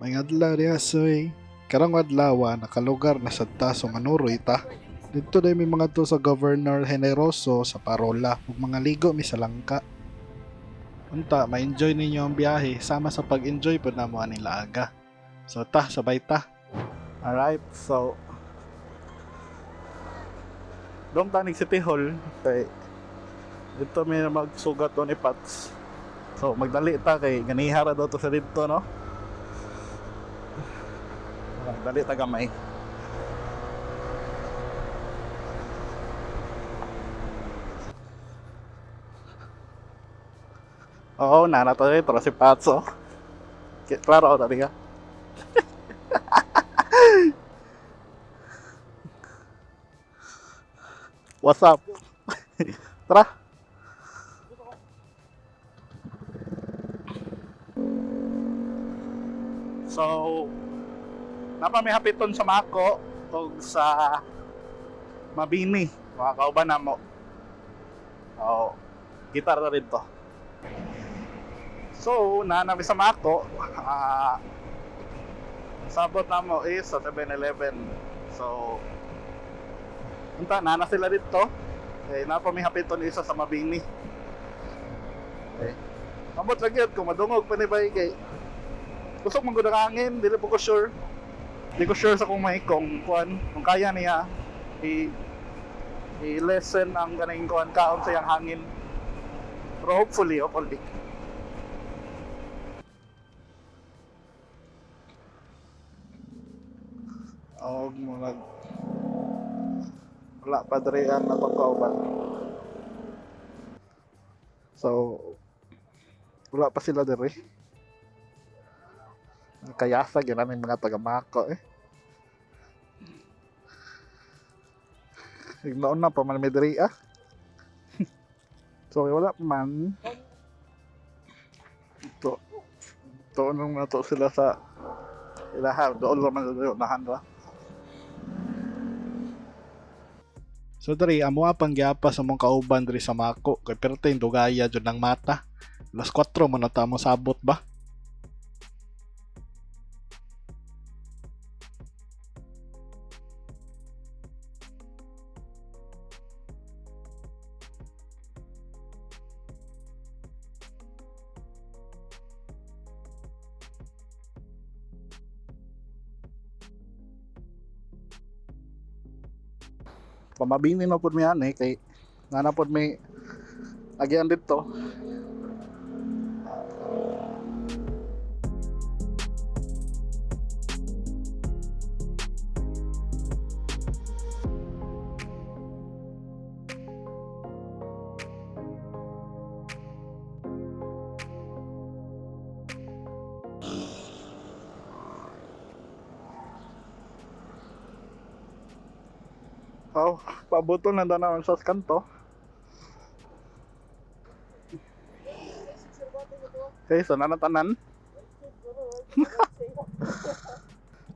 May adlaw diha soy. Karong adlaw nakalugar na sad ta, so manuroy ta. Didto day mi mga to sa Governor Generoso sa Parola ug mga ligo mi sa langka. Unta ma-enjoy ninyo ang biyahe sama sa pag-enjoy pud namo aning laaga. So ta, sabay ta. Alright, so dong tanig City Hall kay dito may magsugat doon ni Pats. So magdali ta kay ganiha ra daw to sa dito, no? Dali ta gamay. Oo, nana to dito si Pats, oh. Klaro oh, tadi ka. What's up? Tara. So, napa may hapiton sa Mako ug sa Mabini, mga kauban namo. Oh, gitarra rin to. So, naanami sa Mako, sabot namo is sa 7-Eleven. So, unta nana sila dito. Eh, napa may hapiton isa sa Mabini. Eh, amot lagi kung madungog pa ni bay kay kusog man gud ang hangin, dili po ko sure. Di ko sure sa kung may kung kuan, kung kaya niya i i-lessen ang ganing kuan kaon sa iyang hangin. Pero hopefully, hopefully. Og murag wala pa diri ang atong kauban. So wala pa sila diri. Kayasa gyud aming mga taga Mako eh. Ignoon na pa man mi diri ah. So wala pa man. To to nung nato sila sa ilaha doon lang man diri unahan ra. So diri amo pang giapa sa mong kauban diri sa Mako kay perting dugaya jud ng mata. Alas 4 man na ta mo sabot ba? Pamabini na pud mi ani kay nana pud mi agian dito. Oh, pabuto na daw sa kanto. Okay, so nanatanan.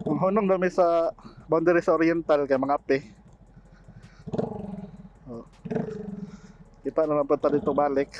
Ang hunong dami sa boundary sa Oriental kay mga ape. Oh. Kita na lang pa ta dito balik.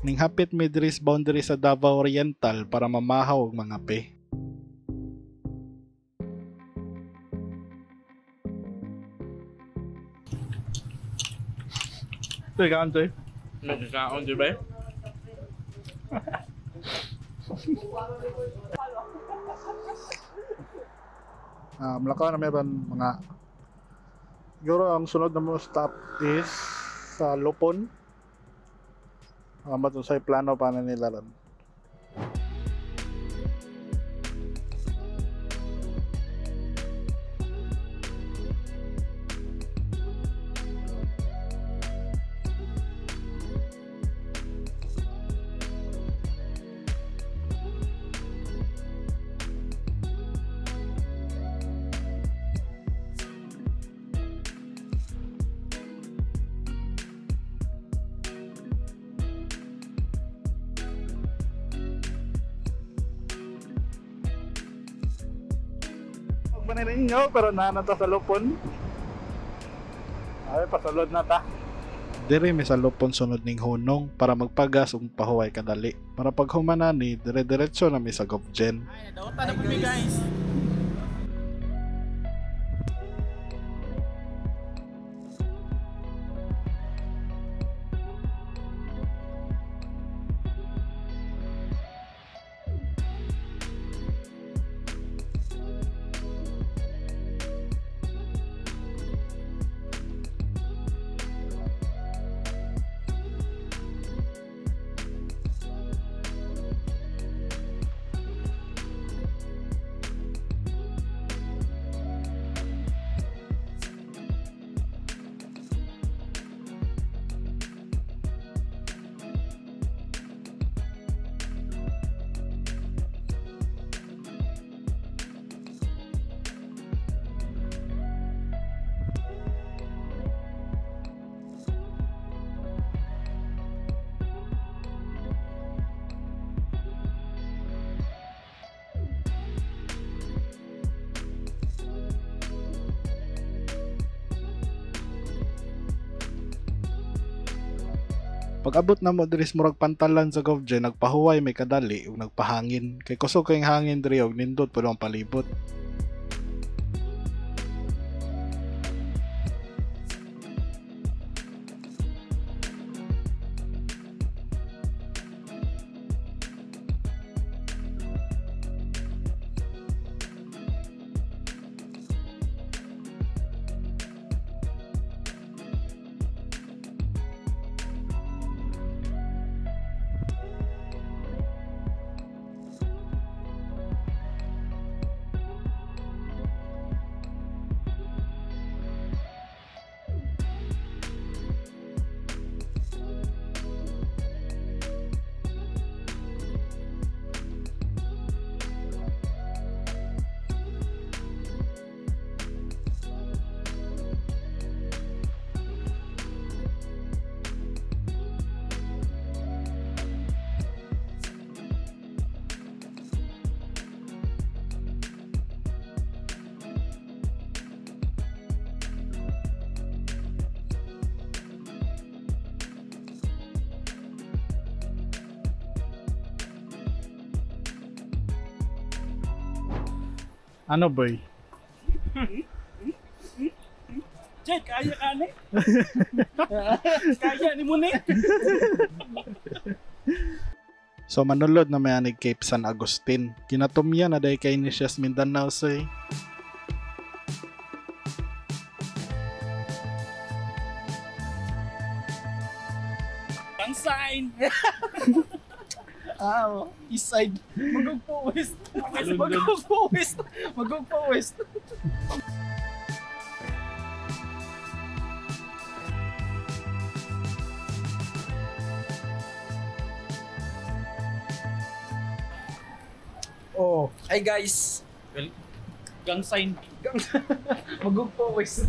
Ning hapit mi diri sa boundary sa Davao Oriental para mamahaw og mga pe. Ito, kaon to. Nagkakaon, di ba? Ah, Malakaw na meron mga siguro ang sunod na mo stop is sa Lupon. Ang ba sa plano pa na nila ron. Huwag ba na ninyo, pero naana ta sa Lupon. Ay, pasulod na ta. Diri mi sa Lupon sunod ning hunong para magpagas ug pahuway kadali. Para pag humana ni, dire-diretso na mi sa GovGen. Ay, nadawatan na po mi, guys. Pag abot na mo diri sa murag pantalan sa GovGen, nagpahuway may kadali ug nagpahangin. Kay kusog kayong hangin diri ug nindot pud ang palibot. Ano, boy? Jed, kaya ka ni? Kaya ni mo ni? So manulod na may anig Cape San Agustin. Kinatumya na day kay ni siya sa Mindanao say. Ang sign. Ah, oh, east side. Magugpo west. Magugpo west. Magugpo west. Oh, Hi guys! Well, gang sign. Magugpo west.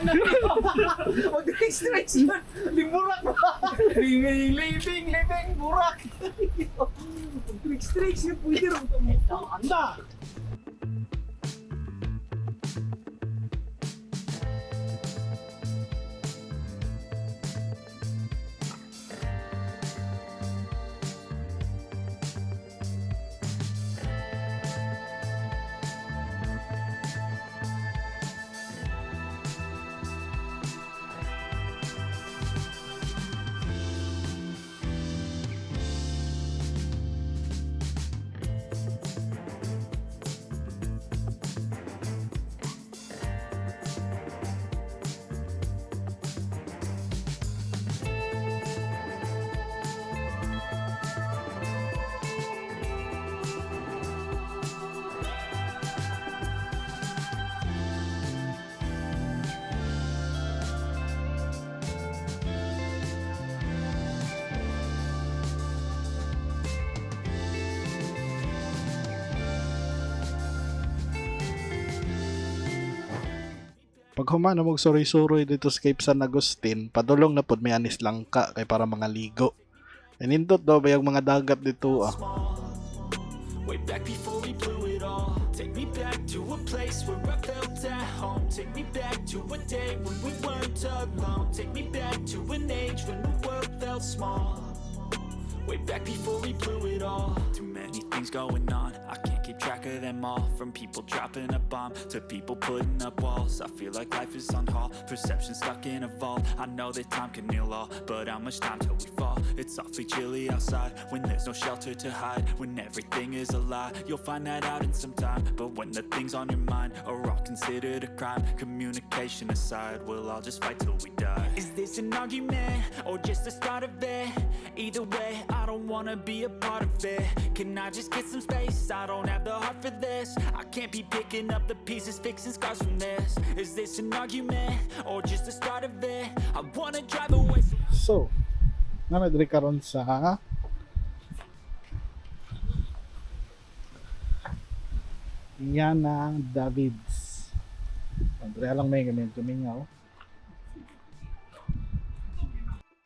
na. Mag-tricks yun. Liburak ba? Living, living, living, burak. Mag-tricks yun. Pwede rin ito. Anda! Pag humana mo suroy-suroy dito sa Cape San Agustin, padulong na pod may anis langka kay para mga ligo. Nindot daw ba yung mga dagat dito ah. Way back before we blew it all. Take me back to a place where I felt at home. Take me back to a day when we weren't alone. Take me back to an age when the world felt small. Way back before we blew it all. Too many things going on, I can't keep track of them all. From people dropping a bomb to people putting up walls. I feel like life is on hold, perception stuck in a vault. I know that time can heal all, but how much time till we fall? It's awfully chilly outside when there's no shelter to hide. When everything is a lie, you'll find that out in some time. But when the things on your mind are all considered a crime, communication aside, we'll all just fight till we die. Is this an argument or just the start of it? Either way, I don't wanna be a part of it. Can I just get some space? I don't have the heart for this. I can't be picking up the pieces, fixing scars from this. Is this an argument or just the start of it? I wanna drive away. So, naa diri karon sa Yana Davids. Andrea lang may medyo mingaw.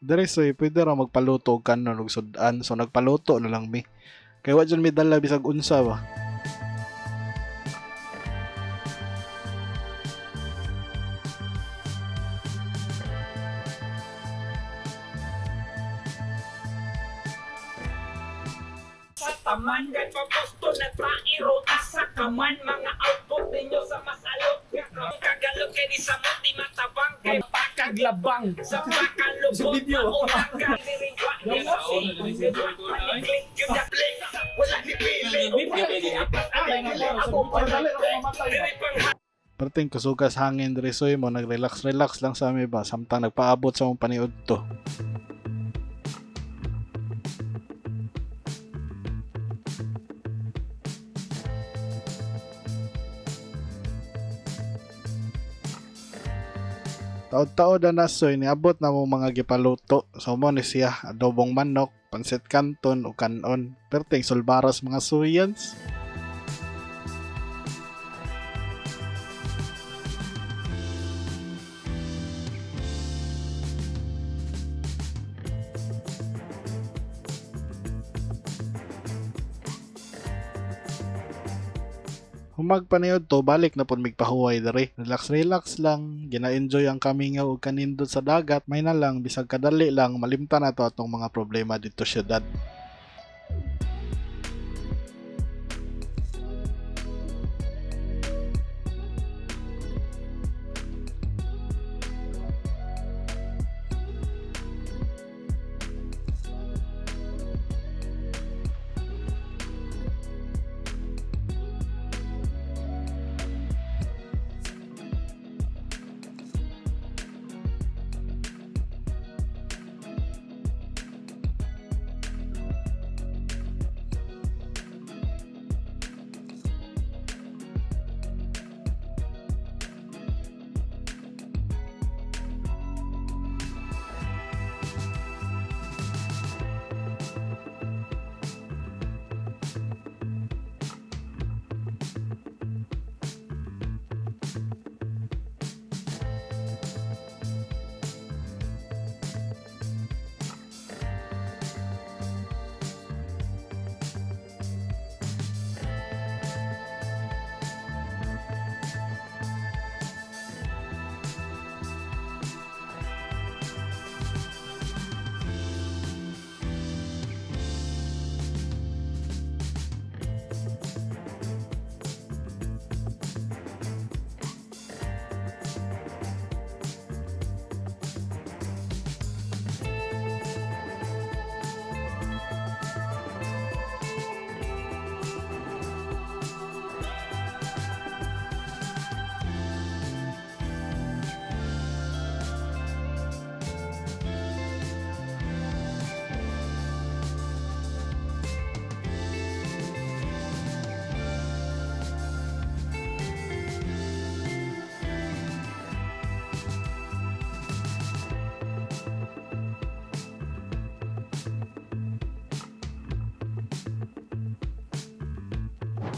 Diri soy pwede ra magpaluto og kanon og sudan. So nagpaluto na lang mi. Kay wa jud mi dala bisag unsa ba. Sa taman kay paposto na tairo asa ka man mga output ninyo sa masalot nga kagalot kay ni sa muti matabang kay Pakaglabang. sa pakalubot Sa video. maunang ka wala ni pili. Perting kusugas hangin diri soy mo nag-relax relax lang sa ami ba samtang nagpaabot sa mong paniud to. Taod-taod na nasoy niabot na mo mga gipaluto. So mo ni siya adobong manok, pansit canton o kanon. Perting sulbaras mga suyans. Humag paniud to, balik na pud migpahuway diri. Relax relax lang, gina-enjoy ang kamingaw ug kanindot sa dagat. May na lang bisag kadali lang malimtan na to atong mga problema dito syudad.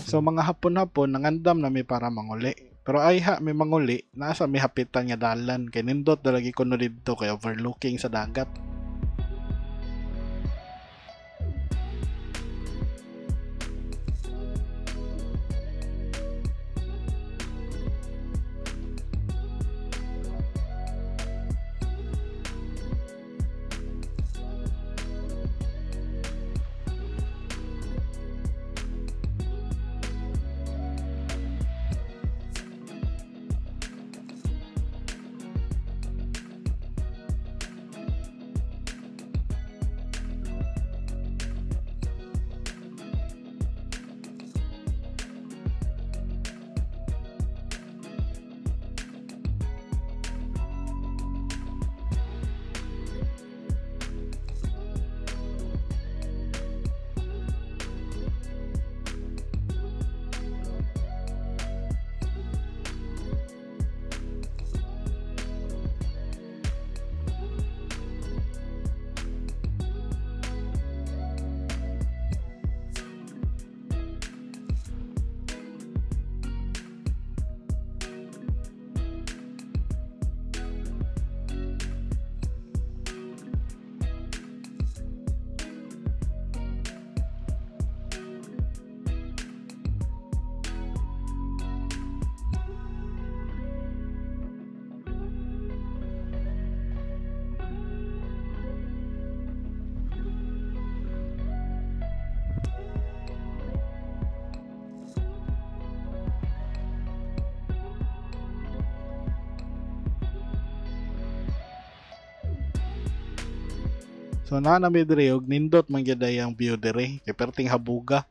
So mga hapon-hapon nangandam na mi para manguli. Pero ayha mi manguli, naa sa mi hapitan nga dalan kay nindot na lagi kuno didto kay overlooking sa dagat. So naa na mi diri og nindot man gyud ay ang view diri kay perting habuga.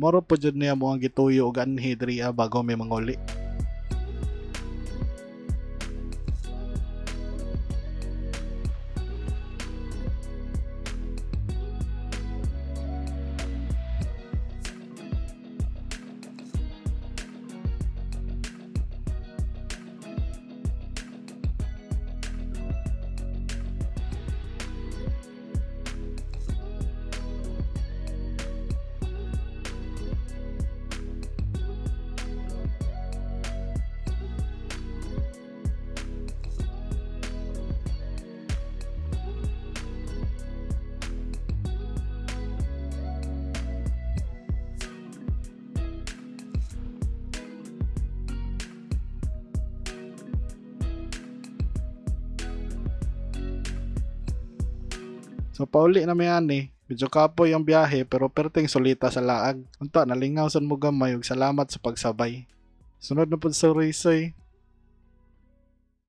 Moro po jud niya mo ang gituyo og anhi diri bago mi manguli. So pauli na mi ani, medyo kapoy ang biyahe pero perting sulita sa laag. Unta nalingaw sad mo gamay ug salamat sa pagsabay. Sunod na pud sa Raysoy.